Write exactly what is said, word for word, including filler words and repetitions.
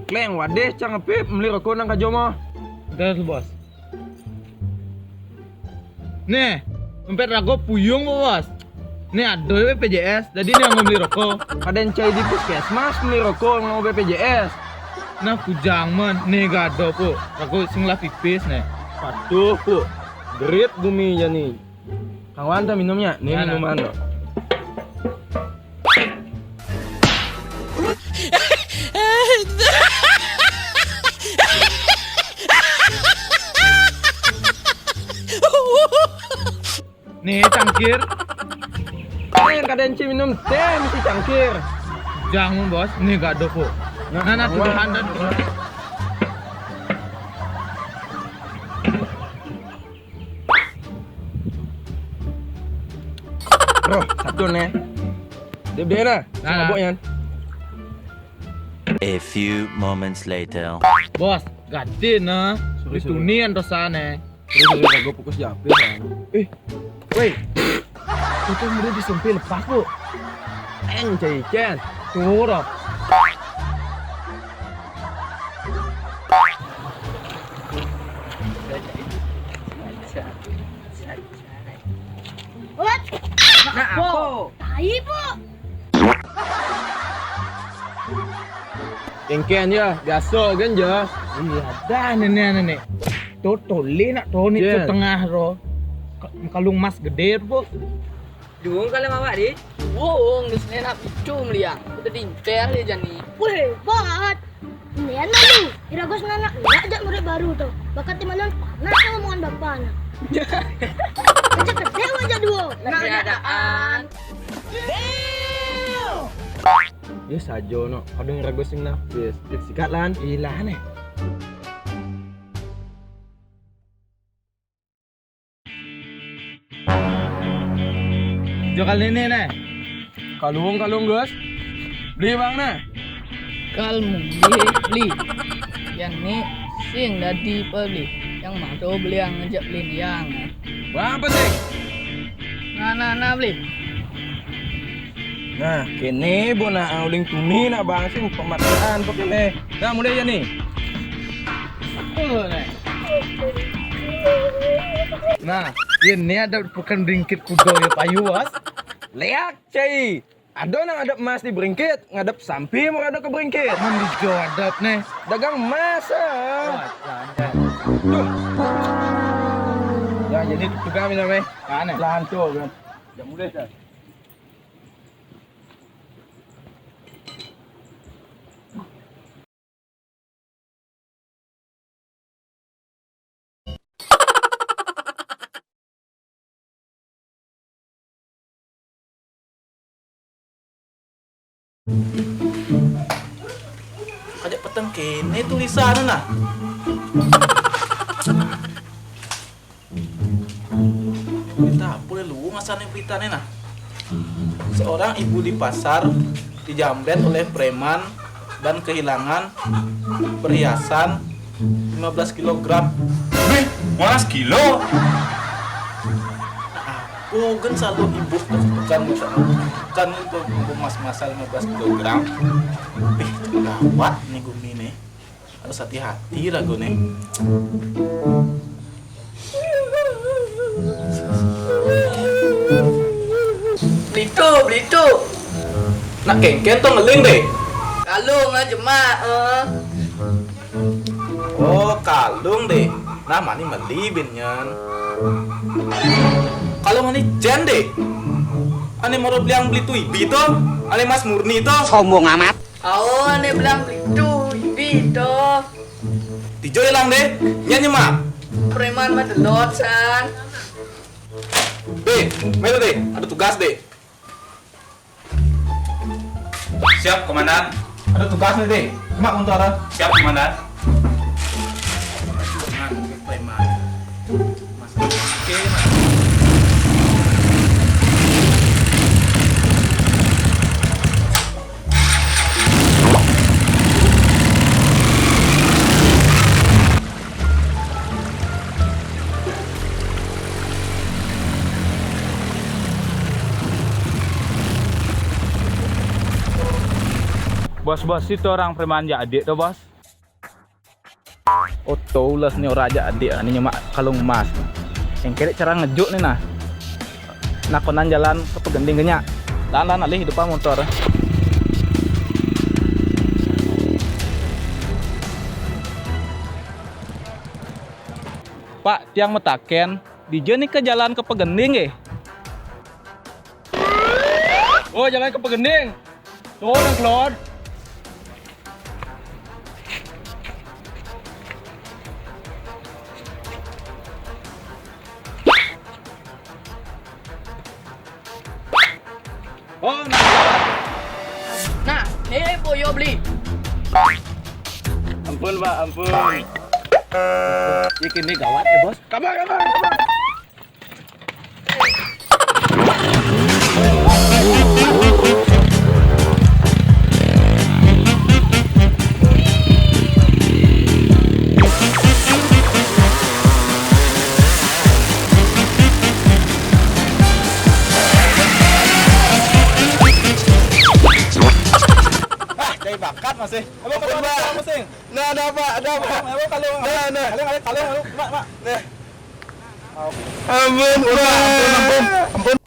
Kleng, wadih, cang apip, meli roko nang kajo mo. Terus, Bos. Nih, dompet rago puyung, Bos. Nih, ado B P J S, jadi nih anggo meli roko. Kada encai di puskesmas meli roko nganggo B P J S. Nah, kujang men, nih gado, Pu. Rago sing lah pipis, nih. Waduh, Pu. Gerit gumi jani. Kawan, ta minum ya? Nih, ya, nah, minuman lo. Nih, cangkir. Eh, kada encai minum teh, mesti cangkir. Jangan, Bos. Nih, gado, Pu. Nah, nah, nah, kawan. Tuduhan dan Bro, satu nih. Dia beda nah. Nah, mabok, Yan. A few moments later. Bos, ganti nah. Sorry, sorry. Ditunian to sana. Sorry, sorry, gue fokus di H P sana. Eh, woi. Itu udah disempi lepas, Bu. Eng, cai ikan. Turun. What? Nah, apa? Tai, Bu. Kengken ya, biasa kan ya. Iya, dah nenek-nenek. Tuh, toleh nak tuh ni, iya, tuh tengah, bro. Ka-, kalung emas gede, Bu. Duung kali mawak, di. Duung, di sini nak picu meliang. Udah dinter dia jani. Weh, hebat. Nian lalu, Iragus nanak nian ajak murid baru tu. Bakat di mana panas sama omongan bapa nak. Ajak gede wajah dua. Nak keadaan. Ya sajo no, kadang Iragus sing nah. Yes, sikat lan. Ilah nih. Jo kali ini nih. Kalung, kalung, Gus. Beli bang nah. Kal muli beli. Yang ni sing dadi pebeli. Yang mado beli yang ngejak beli yang. Berapa sih? Nah, nah, nah, beli. Nah, kene bona uling tuni nak bang sing pemataan pokoknya. Nah, mulai ya nih. Tuh, nih. Nah, ini ada bukan ringkit kudo ya payu, Bos. Lihat, cai. Ada nang ada emas di beringkit, ngadep sampi mau ada ke beringkit. Mandi jo adep nih. Dagang emas ah. Wah, lancar. Duh. Ya, jadi tukang minum eh. Aneh. Lantur kan. Jam mulai dah. Ajak peteng kene tulisan nah. Berita apa le lu ngasane beritane nah? Seorang ibu di pasar dijambret oleh preman dan kehilangan perhiasan lima belas kilogram. Bih, mas kilo. Aku kan selalu ibu kan kan itu emas masa lima belas kilogram. Bih, gawat nih gumi nih. Harus hati-hati ragu nih. Belitu, belitu. Nak kengken tuh ngeling deh. Kalung aja mak. Eh. Oh, kalung deh. Nah, mani meli binyan. Kalung ani jen deh. Ani moro beli yang belitu ibi tuh. Ani mas murni tuh. Sombong amat. Ao, ane bilang belitu, ibi to. Tijo ilang deh, nyanyi mah. Preman mah delot san. Deh, melu deh, ada tugas deh. Siap, Komandan. Ada tugas nih deh. Mak untuk arah. Siap, Komandan. Preman. Bos, itu orang preman jadi tuh, Bos. Oto ulas ni ora ajak adik, ni nyemak kalung emas. Yang kere cara ngejuk ni nah. Nakonan jalan ke Pegending kenyak. Lan, lan, alih depan motor. Pak, tiang metaken, dije ni ke jalan ke Pegending, eh? Oh, jalan ke Pegending. Tuh, nang kelod. Oh, nang kelod. Nah, ni boyo beli. Ampun, Pak, ampun. Ya, kini gawat ya, Bos. Kabar, kabar, kabar. Ah, cari bakat masih. Abang, abang, abang, abang, abang. Nah, ada apa? Ada apa? Abang, abang, kalau, nah, nah. Kalau, kalau, kalau, mak, mak. Nah. Ampun, Pak. Ampun, ampun. Ampun,